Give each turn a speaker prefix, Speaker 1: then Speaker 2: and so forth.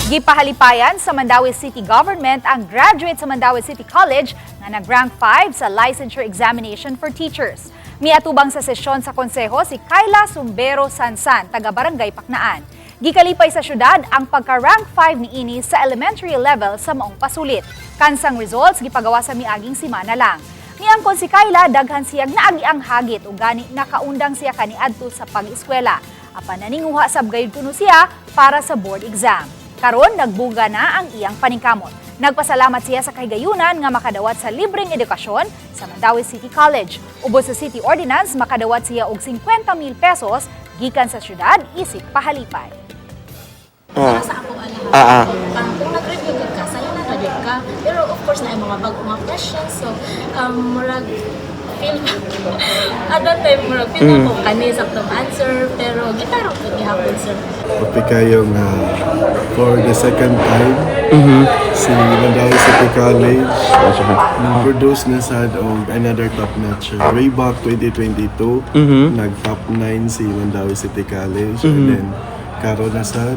Speaker 1: Gipahalipayan sa Mandaue City Government ang graduate sa Mandaue City College nga nag-rank 5 sa licensure examination for teachers. Miatubang sa sesyon sa konseho si Kyla Sumbero Sansan, taga Barangay Paknaan. Gikalipay sa syudad ang pagka-rank 5 ni ini sa elementary level sa maong pasulit. Kansang results gipagawa sa miaging simana lang. Niangkon si Kyla, daghan siyang naagi ang hagit ug gani nakaundang siya kaniadto sa pag-eskwela. Apan naninguha sab gayud kuno siya para sa board exam. Karon nagbuga na ang iyang paningkamot. Nagpasalamat siya sa kahigayunan nga makadawat sa libreng edukasyon sa Mandaue City College. Ubos sa City Ordinance, makadawat siya og 50 mil pesos gikan sa syudad isip pahalipay.
Speaker 2: Para sa ako ana. Parang kung nag-review gud ka, sayo na na jud ka. Pero of course na mga bago mga questions. So murag feel at that time, murag feel ko kani saktong answer, pero gitarong ko gihapon, sir.
Speaker 3: Happy kayo nga for the second time, si Mandaue City College nag-produce na sad og another top notcher. Way back 2022, nag top 9 si Mandaue City College and then karon na sad.